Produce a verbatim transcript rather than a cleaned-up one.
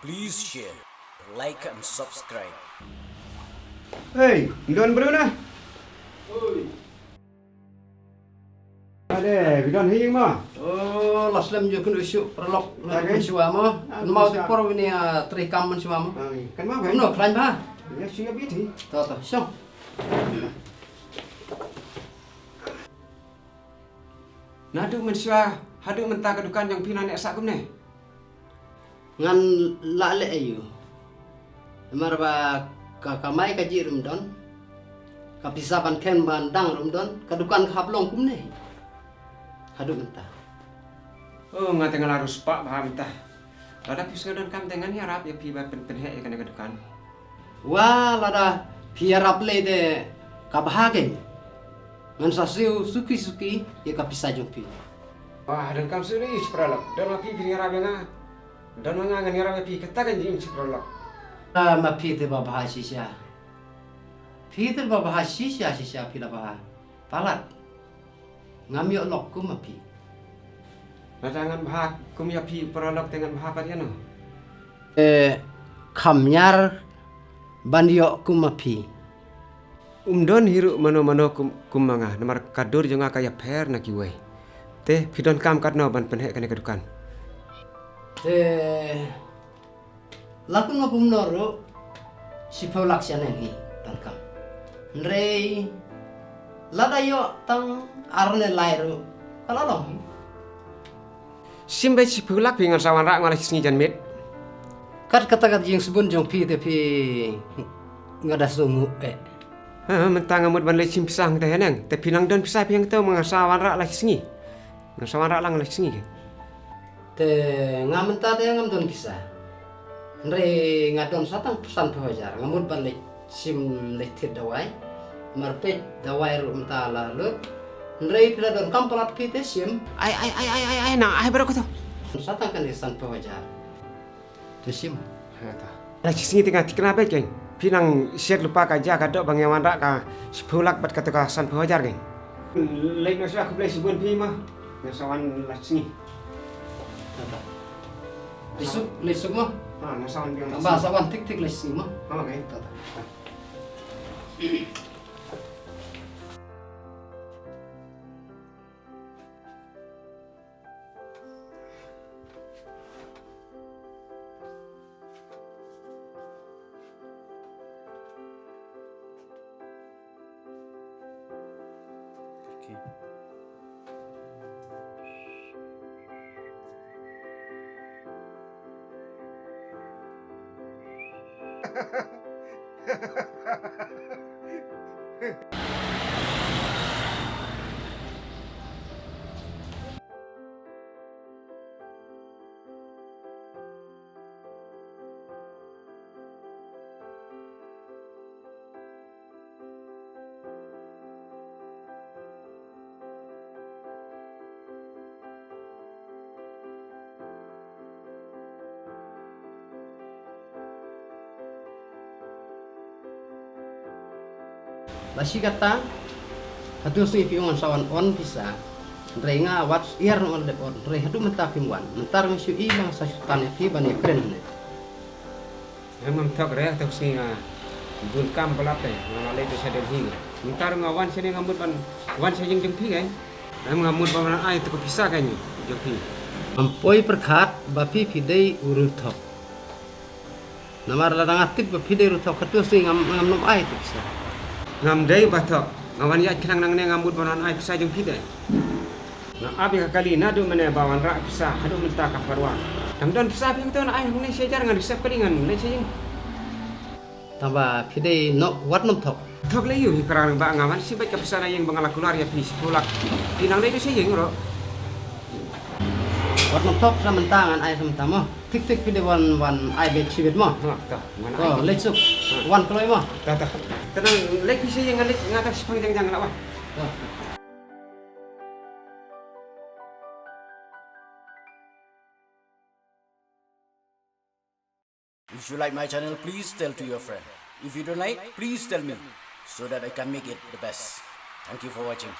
Please share, like and subscribe. Hey, don briew na? Oi. Ade, bi don hi ma. Oh, la slem ju kynduh shuh paralok. Na kan shuwa mo. Ah, kan mau te por wini a trei kam man shuwa mo. Kan mau kan? No, khlaiñ bha. Ya shuwa bit hi. To to, shong. Naduh mynshuwa haduh mynta ka dukan jong phi nang neh sah kumne? Ngan lah leh aïu? Namar ba ka kamai kajih ruh ym don, ka pisa ban khein ban dang ruh ym don, ka dukan ka hap long kumne haduh mynta. Oh, nga te nga la riewspah bha mynta. Lada phi sngewdon kam te ngan ïarap ïa phi ban pyn, pynheh ïa kane ka dukan. Wa, lada phi ïarap lei te ka bha keiñ. Ngan sa siew suki suki ïa ka pisa jong phi. Wa, don kam siew lei, ïa shi paralok. Don ma phi phin ïarap ïa nga. Don ma nga ngan ïarap ïa phi, kata ka jingim shi paralok. Ah, ma phi te ba bha shisha. Phi te ba bha shisha shisha phi la bha. Palat. Ngam ïoh lok kum ma phi. Lada ngan bha kum ïa phi paralok te ngan bha pat ïano? Eh, kham ñiar ban ïoh kum ma phi. Um don hi ruh mano mano kum, kum ma nga, namar ka dur jong nga ka ïapher na kiwei. Te phi don kam katno ban pynheh kane ka dukan? Te la kumno kumno ruh, shiphew lak shaneng hi donkam. Hynrei lada ïoh tang ar ne lai ruh ka la long hi. Shim beit shiphew lak phi, ngan sa wanrah, nga la shisngi jan miet. Kat kata ka jingsbun jong phi te phi, nga da sngew eh. Ha, mynta nga mut ban leit shim pisa hangta haneng. Te phi nang don pisa phi hangta, nga sa wanrah la shisngi. Nga sa wanrah la nga la shisngi. Te nga mynta te ngam don pisa. Hynrei nga don sa tang sanphew hajar, nga mut ban leit shim leit thied dawai. Namar peit dawai ruh mynta la lut. Hynrei phi la don kam palat phi te shim. Ai ai ai ai ai ai, nang ai baroh kato. Sa tang kane sanphew hajar. Te shim. Ha, ta. La shisngi te nga thikna beit keiñ. Phi nang shet lypa ka ja ka doh ba nga wanrah ka shiphew lak bad kato ka sanphew hajar keiñ. Leit noh shuwa, khublei shibun phi ma. Nga sa wan la shisngi. Ta ta. Leit suk, leit suk ma. Ha, nga sa wan biang. Tang ba sa wan thik thik la shisngi ma. Ha, okay. Ta ta. Lashikatang, haduh sngi phi ong ngan sa wan on pisa. Hynrei nga wat syiar ngan leh on, hynrei haduh mynta phim wan. Mynta nga shu i ba nga sa shu tan ïa phi ban ïakren hangne. Em, ngam thok re, haduh sngi nga bun kam palat te, nga la leit sha Delhi. Mynta nga wan shane nga mut ban wan sha ïing jong phi keiñ. Em, nga mut ban wan ai to ka pisa keiñ jong phi. Ngam poi pyrkhat ba phi phi dei u riewthok. Namar lada nga tip ba phi dei riewthok, haduh sngi ngam, ngam nym ai to pisa. Ngam dei ba thok, nga wan ïaid khnang nangne nga mut ban wan ai pisa jong phi te. Nga ap ïa ka kali naduh mynne ba wanrah pisa haduh mynta ka parwa. Tang don pisa phi mynta na ai hangne shi hajar, ngan reserve kali ngan leit sha ïing. Tang ba phi dei noh, wat nym thok. Thok lei ïu hi para rangbah, nga wan shim beit ka pisa na ïing ba nga la kular ïa phi shiphew lak. Phi nang leit sha ïing ruh. Wat nym thok, sa mynta ngan ai sa mynta mo. Thik thik, phi dei wan, wan ai beit shibit mo. Ha, ta, wan ai. To leit suk. Ha. Wan kloi mo. Ta ta. Te nang leit phi sha ïing, nga leit, nga tang shipang jang jang nga la wan. Ta. If you like my channel, please tell to your friend. If you don't like, please tell me, so that I can make it the best. Thank you for watching.